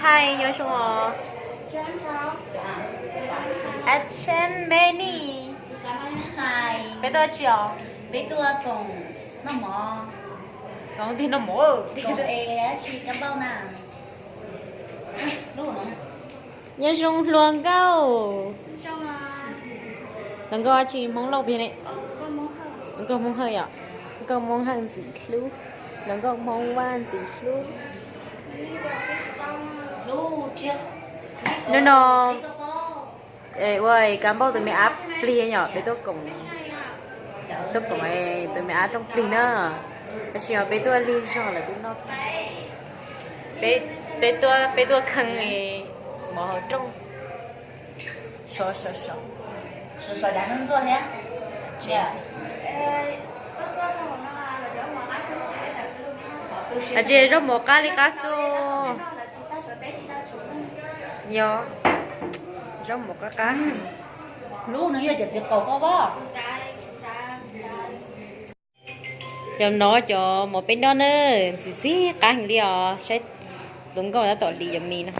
Hi, nyob zoo os. Achen Meni. Peb tuaj tsi os? Koom tig noj mov. Nyob zoo hluas nkauj. Hluas nkauj dab tsi Hmoob Lauj pem ne? Hluas nkauj Hmoob Hawj yom. Hluas nkauj Hmoob Hawj ntxim hlub. Hluas nkauj Hmoob Vaj ntxim hlub. Hnub no ua Kab Npauj tus me ab plig yom, peb tuaj koom, tuaj koom tus me ab rooj plig na. Tab sis mas peb tuaj lig zog lawm twb noj. Peb, peb tuaj, peb tuaj kheej mov hauv rooj. Tsis, zaub mov qab li qab xwb. Yog, zaub mov qab qab. Lub no yog cov txiv qaub koj pom. Cov no cov mov peb noj na, ntxim txig qab heev li os. Saib hluas nkauj tab tom lis cov mis no.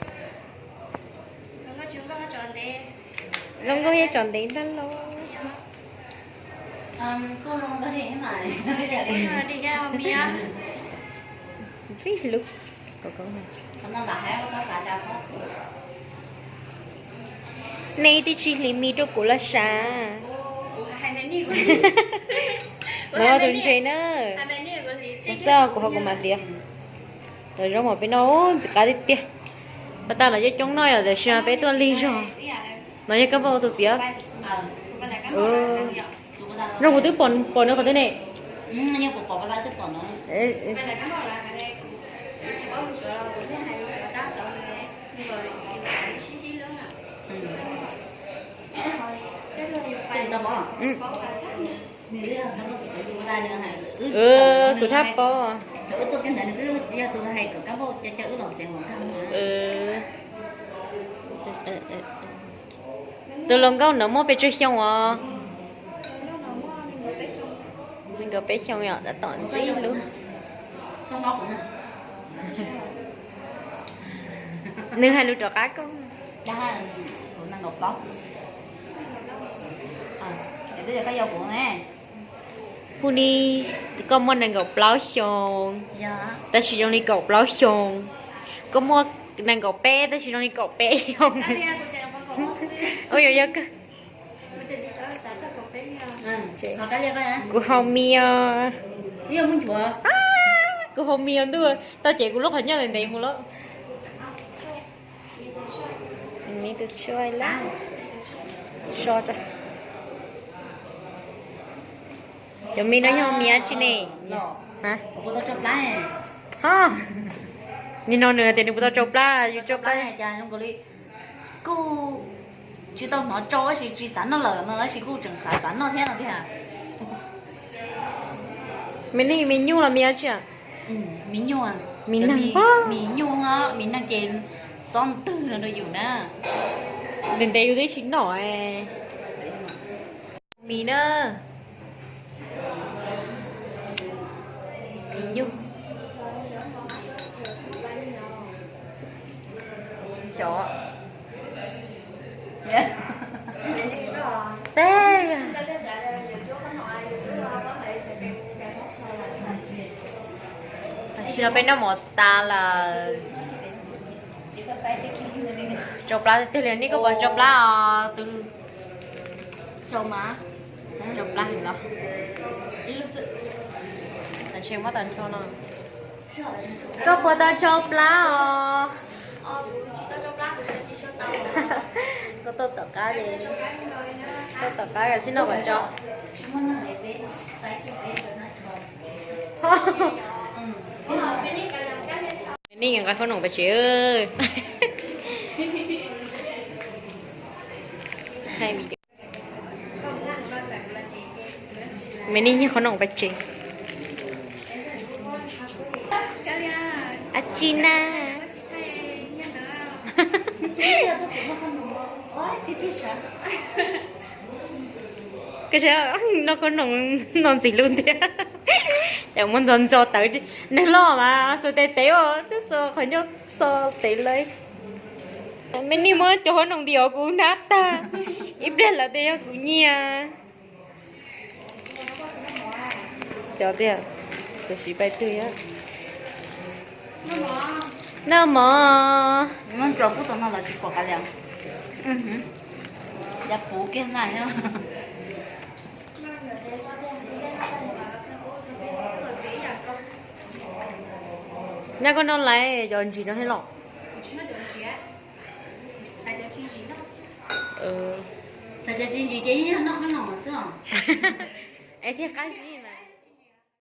Hluas nkauj yeej tsom ntev ntag los. Ntxim hlub. Nej twb tsis hliv mis rau kuv los sav. No tus ntse na. Xav kuv ho kuv mam hliv. Los zaub mov peb noj ntxim qab tiag tiag. Pas tas los yeej coob noj yom, tiam sis mas peb tuaj lig zog. No yog Kab Npauj tus txiv. Zoo kuv twb pom nws qhov twg ne. Kuv thaj paub. Tus hluas nkauj no muaj pes tsawg xyoo os? Nees nkaum peb xyoo yom, tab tom ntxim hlub. Nws hais lus rov qab koj. Hu ni, koj muaj nees nkaum plaub xyoo, tab sis zoo li kaum plaub xyoo. Koj muaj nees nkaum peb tab sis zoo li kaum peb xyoo. Ua yog, yog kawg. Kuv haus mis os. Kuv haus mis os ntuj, tau ces kuv lub qhov ncauj ntev ntev mus lawm. Cov mis no yog mis dab tsi ne? Nim no nws tias nws puas tau tsau plab, yus tsau plab. Kuj tsis tau hnov tsau tab sis tsis xav noj lawm no tab sis kuj tseem xav xav noj thiab no tiag. Mis neeg, mis nyuj los mis dab tsi? Mis nyuj, mis neeg, mis nyuj, mis neeg ces xob ntwg no rau yus na. Ntev ntev yus twb tsis noj. Mis na. Mis nyuj. Xyov. Peb, tam sim no peb noj mov tas lawm. Tsau plab tiag tiag li. Nej koj puas tsau plab os? Tus tsau plab no, tam sim muab tau nrho no. Koj puas tau tsau plab os? Koj tuaj tom qab, tuaj tom qab sib noj kom tsau. Nej nqa khaub noom pais tsev. Mas nej nqa khaub noom pais tsev. Ab tsi na. Koj saib, noj khaub noom no ntxim hlub tiag. Cas muab ntxo ntxo tawv, neeg loj mas xuas tes tev os, twb xuas qhov ncauj xo tev lawm. Me nij muab cov huab noos ntiav kuv hnab tag, ib pliag lawv tias yog kuv nyiag. Cov tiag, cov siv pais twg. Noj mov. Noj mov. Noj tso pub tau no los tsis pom qab li. Yav puv kiag na. Nyab koj noj laiv cov ntsis no thiab los? Xav cov tsis ntsim ces yog noj qhob noom xwb os. Es thiaj qab zib.